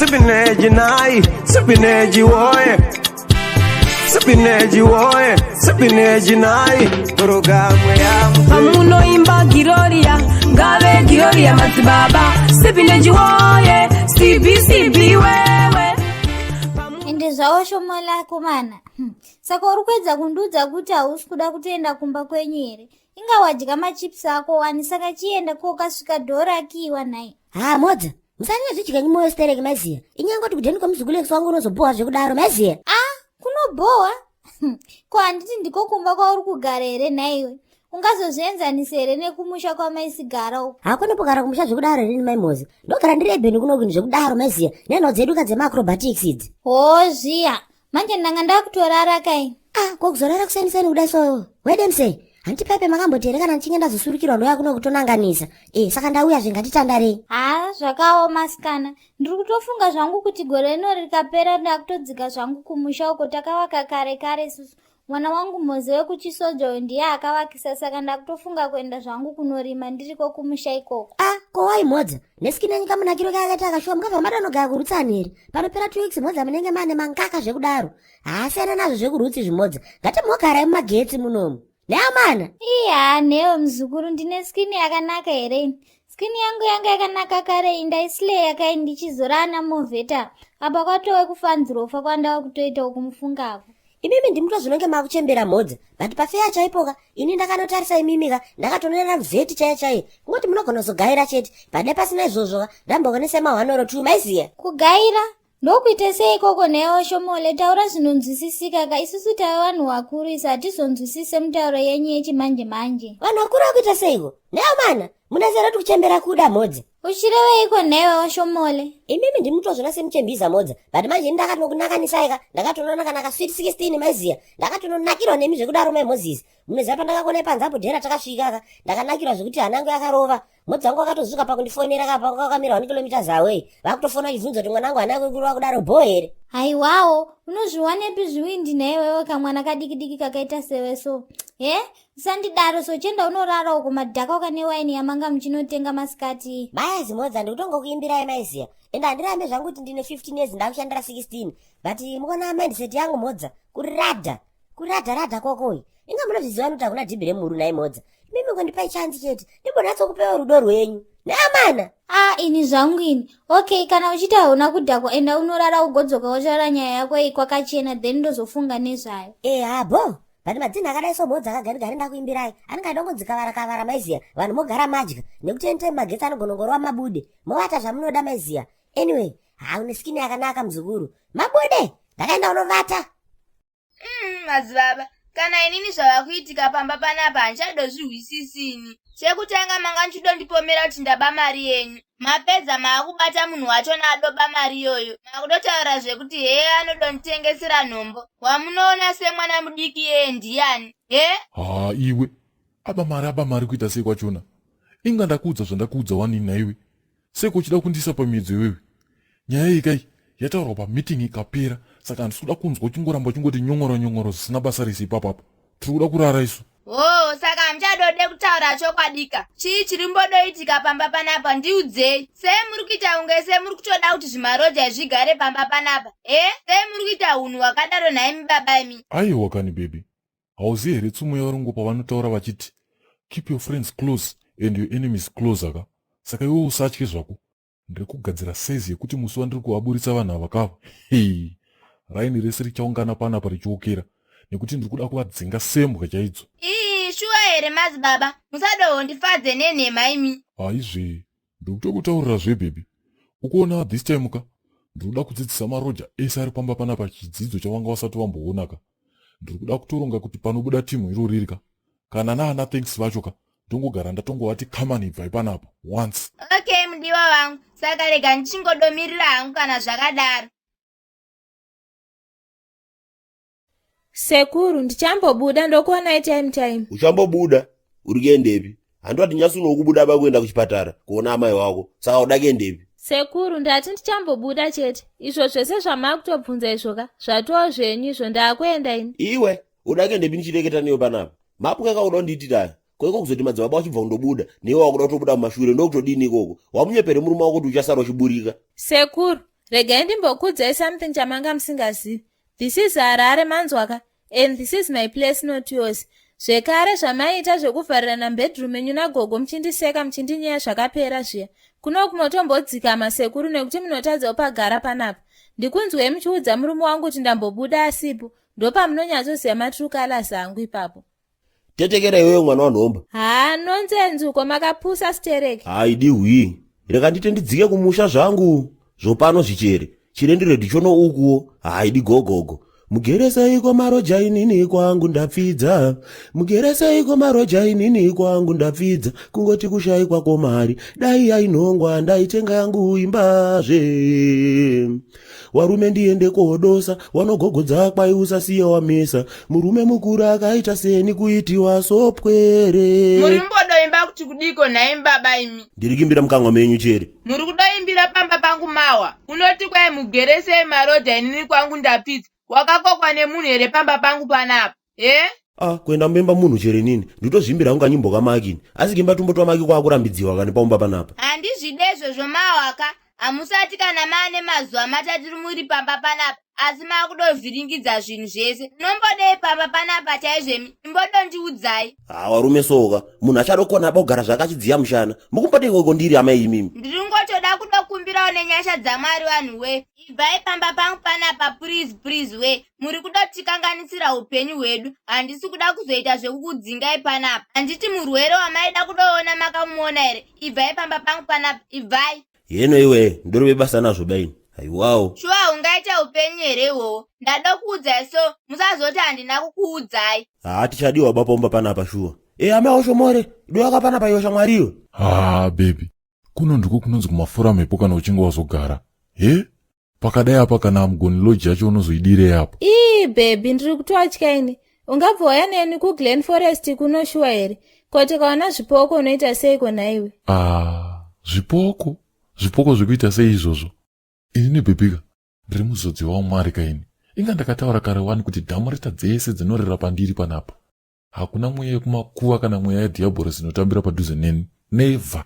Sipineji nai, sipineji woye. Sipineji woye, sipineji nai. Programu ya Pamunoimba Giroria, ngave Giroria madzibaba Sipineji woye, sibi sibi wewe. Ende zvavo shomola komana. Saka uri kuedza kundiudza kuti hausi kuda kutoenda kumba kwenyu here? Inga wadya machips ako wani, saka chienda ko kasvika dhora akiiwa nhai. Ha Modza, musanyanya zvidya nyimoyo stereki maiziya. Inyaya ngoti kudheni kwemuzukuru ex wangu unozobhowa zvekudaro maiziya. Ah, kunobhowa? Ko handiti ndiko kumba kwauri kugara here nhaiwe? Ungazozvienzanisa here nekumusha kwamaisigara uko? Hakuna kugara kumusha zvekudaro here mai Mozi? Ndogara ndiri ebheni kuno kuini zvekudaro maiziya. Nenhau dzedu ka dzemaacrobatics idzi. Hoo zviya. Manje ndanga ndakutorara kai. Ah, ko kuzorara kuseni seni kudai so. Wedemsei. Hanti pepe makamboti here kana ndichinge ndazosurukirwa ndouya kuno kutonanganisa. Eh, saka ndauya zve ngatitandarei. Haa, zvakaoma sikana. Ndiri kutofunga zvangu kuti gore rino rikapera ndakutodzika zvangu kumusha uko takavaka kare kare isusu. Mwana wangu Moze wekuchisoja uyu ndiye akavakisa saka ndakutofunga kuenda zvangu kunorima ndiriko kumusha ikoko. Ah, ko wai Modza? Neskini yenyu kamunakiro kayakaita akashuwa mukabva madanogaya kurutsani here? Panopera 2 weeks Modza munenge mane mangaka zvekudaro. Haasiyana nazvo zvekurutsi zvimodza. Ngatimugarai mumagetsi munomu. Neamana. Iya, newe muzukuru ndine skin yakanaka here ini? Skin yangu yanga yakanaka kare iyi ndaisleya kai ndichizora ana movheta. Apa kwatove kufanzirofa kwandava kutoita ukumufungako. Imimi ndimi tozvinonge makuchembera mhodza but pafeya chaipoka ini ndakanotarisa imimika ndakatonera vheti chaiyo chaiyo kungoti munogona kuzogaira chete but dai pasina izvozvoka ndambokonesa mahwanoro two maiziya. Kugaira? Ndokuita sei ikoko nhaiwa Shomole taura zvinonzwisisika ka isusu tave vanhu vakuru isu hatizonzwisise mutauro yenyu yechimanje manje. Vanhu vakuru vakuita seiko? Nhaiwa mana munaziva kuti kuchembera kuda mhodzi. Uchireveiko nhaiwa waShomole? Imimi ndimi mutozviona semuchembiza mhodzi but manje ini ndakatokunakanisai ka ndakatonoona kana ka sweet 16 maiziya ndakatononakirwa nemi zvekudaro mai Moses. Munoziva pandakakonai panze apo dhera takasvika ka ndakanakirwa zvekuti hana yangu yakarova Mudzi wangu wakatozvika pakundifonera ka panga wakamira 1 kilometers away. Vakutofona vachibvunza kuti mwana wangu hana kurova kudaro bho here? Haiwawo, unozviwanepi zviwindi nhaiwewe kamwana kadiki diki kakaita sewe so. He? Usandidaro so chienda unorara uko madhaka ukane waini yamanga muchinotenga masikati. Maya zimodza ndikutongokuimbirai maiziya. Ende handirambe zvangu kuti ndine 15 years ndakushandira 16. But mukaona mindset yangu modza kurada. Kurada rada kwakoi. Inga munozviziva kuti hakuna dhibhi remuru nhai modza. Mimi kundipai chance chete. Ndimbonatsokupewa rudo rwenyu. Neamana. Ah, ini zvangu ini. Okay, kana uchiti hauna kudhakwa enda unorara ugodzoka wotaura nyaya yako iyi kwakachena then ndozofunga nezvayo. Eh, habo. But madzinha akadai so mhodza akagari gari ndakuimbirai. Anenge adongonzi kavara kavara maiziya. Vanhu mogara madya. Nekuti anytime magetsi anogonongorova mabude. Movata zvamunoda maiziya. Anyway, haune skin yakanaka muzukuru. Mabude! Ndakaenda unovata. Madzibaba, kana inini zvava kuitika pamba panapa handichadozvihwisisi ini. Chekutanga manga muchidondipomera kuti ndaba mari yenyu. Mapedza maakubata munhu wachona adoba mari iyoyo. Makudotaura zvekuti hee anodonditengesera nhombo. Wamunoona semwana mudiki iyeye ndiyani? He? Haa iwe, aba mari aba mari kuita sei kwachona? Inga ndakuudza zvandakuudza wani nhaiwe. Seko uchida kundiisa pamiedzo iwewe. Nyaya iyi kai yataurwa pameeting ikapera saka handisi kuda kunzwa uchingoramba uchingoti nyongoro nyongoro zvisina basa rese ipapo apo. Tiri kuda kurara isu. Hoo, saka hamuchadode kutaura chokwadika. Chii chiri mbodoitika pamba panapa ndiudzei. Sei muri kuita kunge sei muri kutoda kuti zvimaroja zvigare pamba panapa? Eh? Sei muri kuita hunhu hwakadaro nhaimi baba imi? Aiwa kani baby. Hauzivi here tsumo yevarungu pavanotaura vachiti keep your friends close and your enemies closer ka? Saka iwe usatye zvako. Ndiri kugadzira size yekuti musi wandiri kuvaburitsa vanhu ava kava hei raini rese richaungana panapa richiokera nekuti ndiri kuda kuvadzinga sembwa chaidzo. Ii shuwa here madzibaba musadohondifadze nenhema imi. Haizvee ndiri kutokutaurira zve baby. Ukuona this time ka ndiri kuda kudzidzisa maroja ese ari pamba panapa chidzidzo chavanga vasati vamboona ka. Ndiri kuda kutoronga kuti panobuda team iro riri ka kana naana thanks vacho ka ndongogara ndatongovati kamani ibvai panapa once. Okay mudiwa wangu saka rega ndichingodomirira hangu kana zvakadaro. Sekuru ndichambobuda ndokuonai time time. Uchambobuda? Uri kuendepi? Handwati nyasi unokubuda ba kuenda kuchipatara kuona amai wako. Saka uda kuendepi? Sekuru ndati ndichambobuda chete. Izvo zvese zvamakutobvunza izvo ka zvatoo zvenyu izvo ndakuenda ini. Iwe uda kuendepi ndichireketa newe panapa? Mapuka ka uda kundiitira aya. Ko iko kuzoti madzibaba wachibva kundobuda newe wakuda kutobuda mumashure ndokutodini ikoko? Wamunyepere murume wako kuti uchasara uchiburika. Sekuru. Regai ndimbokuudzai something chamanga musingazivi. This is Harare manzwaka and this is my place not yours. Zvekare zvamaiita zvekuvharirana mubedroom menyu nagogo muchindiseka muchindinyeya zvakapera zviya. Kunoku motombodzikama sekuru nekuti munotadza kupagara panapa. Ndikunzwei muchiudza murume wangu kuti ndambobuda asipo. Ndopamunonyatsoziva matrue colors angu ipapo. Tetekera iwewe mwana wanhomba. Haa nonsense uko makapusa stereki. Haidi hwii. Rega ndite ndidzike kumusha zvangu. Zvopano zvichere. Chirendiredhi chono ukuwo. Haidi gogogo. Mugereseiko maroja inini kwangu ndapfidza. Mugereseiko maroja inini kwangu ndapfidza. Kungoti kushaikwa komari. Dai yainhongwa ndaitenga yangu imbazve. Warume ndiende kodosa wanogogodza kwai usasiya wamisa murume mukuru akaita seni kuitiwa sopwere. Muri mbodoimba kuti kudiko nhai baba imi? Ndiri kuimbira mukanwa menyu chere. Muri kudoimbira pamba pangu mawa. Unoti kwai mugere sei marodha inini kwangu ndapfidza. Wakakokwa nemunhu here pamba pangu panapa? He? Ah, kuenda mumba munhu chere nini nditozvimbira hangu kanyimbo kamaki ini asi kimba tumbo twamaki kwakurambidziwa kani paumba panapa. Handizvide izvozvo mawaka hamusati kana maane mazuva matatu muri pamba panapa asi maakudovhiringidza zvinhu zvese munombodei pamba panapa chaizvo imi imbodondiudzai. Ha warume soka munhu achadokona ba kugara zvake achidziya mushana mukumbodei ko ndiri amai imimi. Ndiri ngotoda kudokumbirawo nenyasha dzamwari vanhu wee Ibvai pamba pangu panapa purizi purizi wee muri kudotikanganisira hupenyu hwedu handisi kuda kuzoita zvekukudzingai panapa handiti murwere wamaida kudoona makamuona here ibvai pamba pangu panapa ibvai. Heno iwee ndorove basa nazvo baini haiwawo. Shuwa ungaita hupenyu here ihwohwo ndadokuudzai so musazoti handina kukuudzai. Haa tichadiwa ba paumba panapa shuwa. E amai oshomore idoyaka panapa iwe shamwari iwe. Haa baby Kuno ndiko kunonzi kumafura mhepo kana uchinge wazogara. He? Pakadai apa kana mugoni lodge yacho unozoidirei apa? Ii baby ndiri kutotya ini. Ungabva wauya neni kuGlen Forest kuno shuwa here? Ko tikaona zvipoko unoita seiko nhaiwe? Ah, zvipoko? Zvipoko zvekuita sei izvozvo? Inini bhebhika, ndiri muzodziwa waMwari kaini. Inga ndakataura kare wani kuti dhamureta dzese dzinorira pandiri panapa. Hakuna mweya yekumakuva kana mweya yadhiyabhorosi inotambira padhuze neni. Never.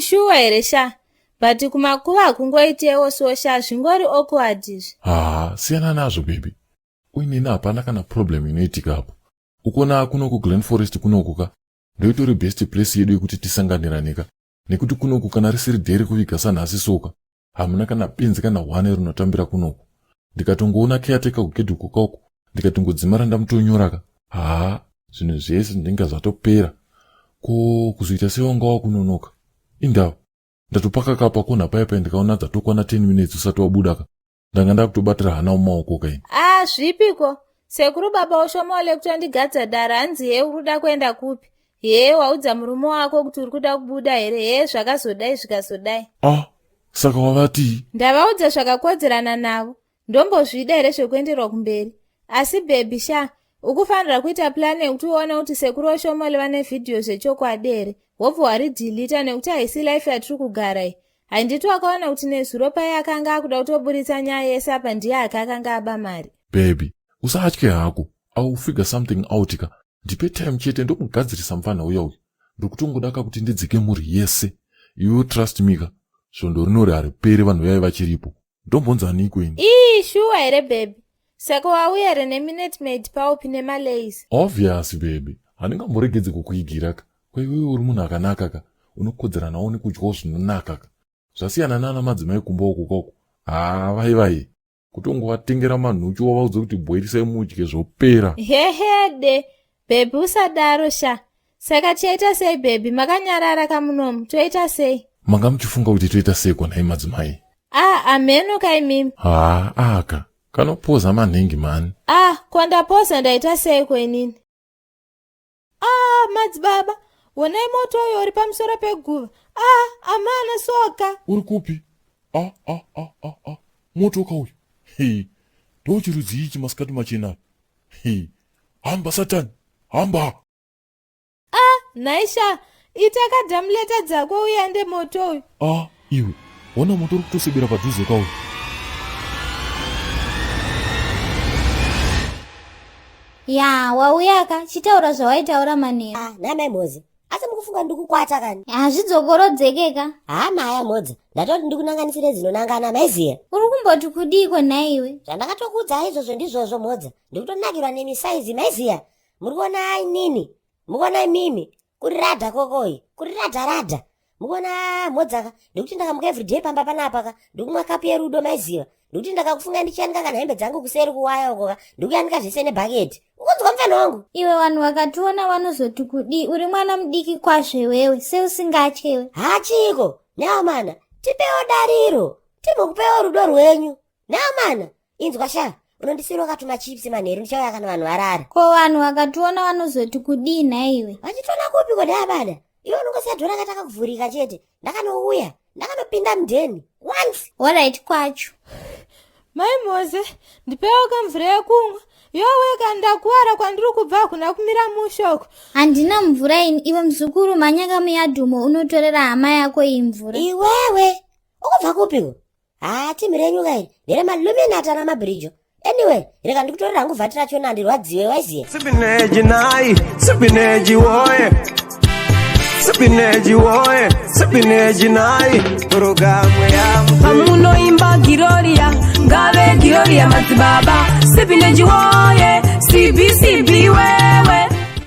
Shuwa here sha? But kumakuva hakungoitewo so sha zvingori awkward izvi. Haa, siyana nazvo baby. Uineni hapana kana problem inoitika apo. Ukuona kuno kuGlen Forest kunoku ka, ndoitori best place yedu yekuti tisanganirane ka. Nekuti kunoku kana risiri day rekuviga sanhasi so ka, hamuna kana benzi kana one rinotambira kunoku ndikatongoona caretaker kugedhi uko kauko ndikatongodzimara ndamutonyoraka haa zvinhu zvese ndinga zvatopera ko kuzoita sewanga wakunonoka indava ndatopaka ka pakona paya paya ndikaona dzatokwana 10 minutes usati wabudaka ndanga ndakutobatira hana mumaoko kaini ah zvipiko sekuru baba oshomole kutondigadza dara hanzi hee uri kuda kuenda kupi hee waudza murume wako kuti uri kuda kubuda here hee zvakazodai zvikazodai ah saka wavatii ndavaudza zvakakodzerana navo ndombozvida here zvekuenderwa kumberi asi bhebhi sha ukufanira kuita plani yekuti uone kuti sekuru oshomole vane vhidhiyo zvechokwadi here wobva waridhilita nekuti haisi life yatiri kugara iyi Handiti wakaona kuti nezuro paye akanga akuda kutoburitsa nyaya yese apa ndiye ake akanga aba mari. Baby, usatye hako. I will figure something out ka. Ndipe time chete ndomugadzirisa mupfanha uya uyu. Ndikutongoda ka kuti ndidzike mhuri yese. Iwe trust me ka. Svondo rinori hariperi vanhu vaive vachiripo. Ndombonzi aniko ini? Ii shuwa here baby? Saka wauya here neminute maid paupi nemalays? Obvious baby. Handingamboregedzi kukuigira ka. Ko iwewe uri munhu akanaka ka unokodzeranawo nekudyawo zvinonaka ka zvasiyana nana madzimai kumba uko kauko haa vai vai kutongovatengera manhuchu wavaudze kuti bhoirisai mudye zvopera hehede bhebhi usadaro sha saka tichaita sei bhebhi makanyarara kamunomu toita sei manga muchifunga kuti toita seiko nhai madzimai ah amheno kaimimi haa aka kanopoza manhingi mani ah ko ndapoza ndaita seiko inini Ah, madzibaba, honai moto uyo uri pamusoro peguva. Ah, amana soka. Uri kupi? Ah, ah, ah, ah, ah. Moto ka uyu. Hey, ndochirudzi ichi masikati machena. Hey, hamba satani, hamba. Ah, nhaisha, ita kadhamuleta dzako uende moto uyu. Ah, iwe, hona moto uri kutosebera padhuze ka uyu. Ya, wauyaka, chitaura zvawaitaura manheru. Ah, nhai mai Mhozi. Asi mukufunga Ndatofunga ndikukwata kani. Hazvidzokorodzekeka. Haa maya Mhodza, ndatoti ndikunanganisire dzinonangana maiziya. Uri kumboti kudiiko nhaiwe? Zvandakatokuudzai izvozvo ndizvozvo Mhodza. Ndikutonakirwa nemi saizi maiziya. Muri kuona inini, muri kuona imimi, kuri radha kokoi, kuri radha radha. Mukuona Mhodza ka, ndikuti ndakamuka everyday pamba panapa ka, ndikumwa kapu yerudo maiziva. Ndikuti ndakakufunga ndichiyanika kana hembe dzangu kuseri kuwaya uko ka, ndikuyanika zvese nebhaketi. Ukunzwa mufana wangu? Iwe vanhu vakationa vanozoti kudii? Uri mwana mudiki kwazvo iwewe, seusingatyewe. Hachiko, neamana, tipewo dariro, timbokupewo rudo rwenyu. Neamana, inzwa sha, unondisiira wakatuma chips manheru ndichauya kana vanhu varara. Ko vanhu vakationa vanozoti kudii nhaiwe? Vachitoona kupi ko neamana? Iwe unongosiya dhora rakatanga kuvhurika chete. Ndakanouya, ndakanopinda mudheni. Once. Alright kwacho. Mai Moze, ndipewo kamvura yekumwa. Yowe kana ndakuwara kwandiri kubva hakuna kumira mushe uko. Handina mvura ini. Iwe muzukuru mhanya kamuyadhumo unotorera hama yako iyi mvura. Iwewe, ukubva kupiko? Haa team renyu ka iri nderemaluminati ana mabhirijo. Anyway, rega ndikutorera hangu vhati racho nandirwadziwe waiziya. Sipineji nai, sipineji woye. Sipineji woye, sipineji nai, programu ya Pamunoimba Giroria, ngave Giroria madzibaba. Sipineji woye, sibi sibi wewe.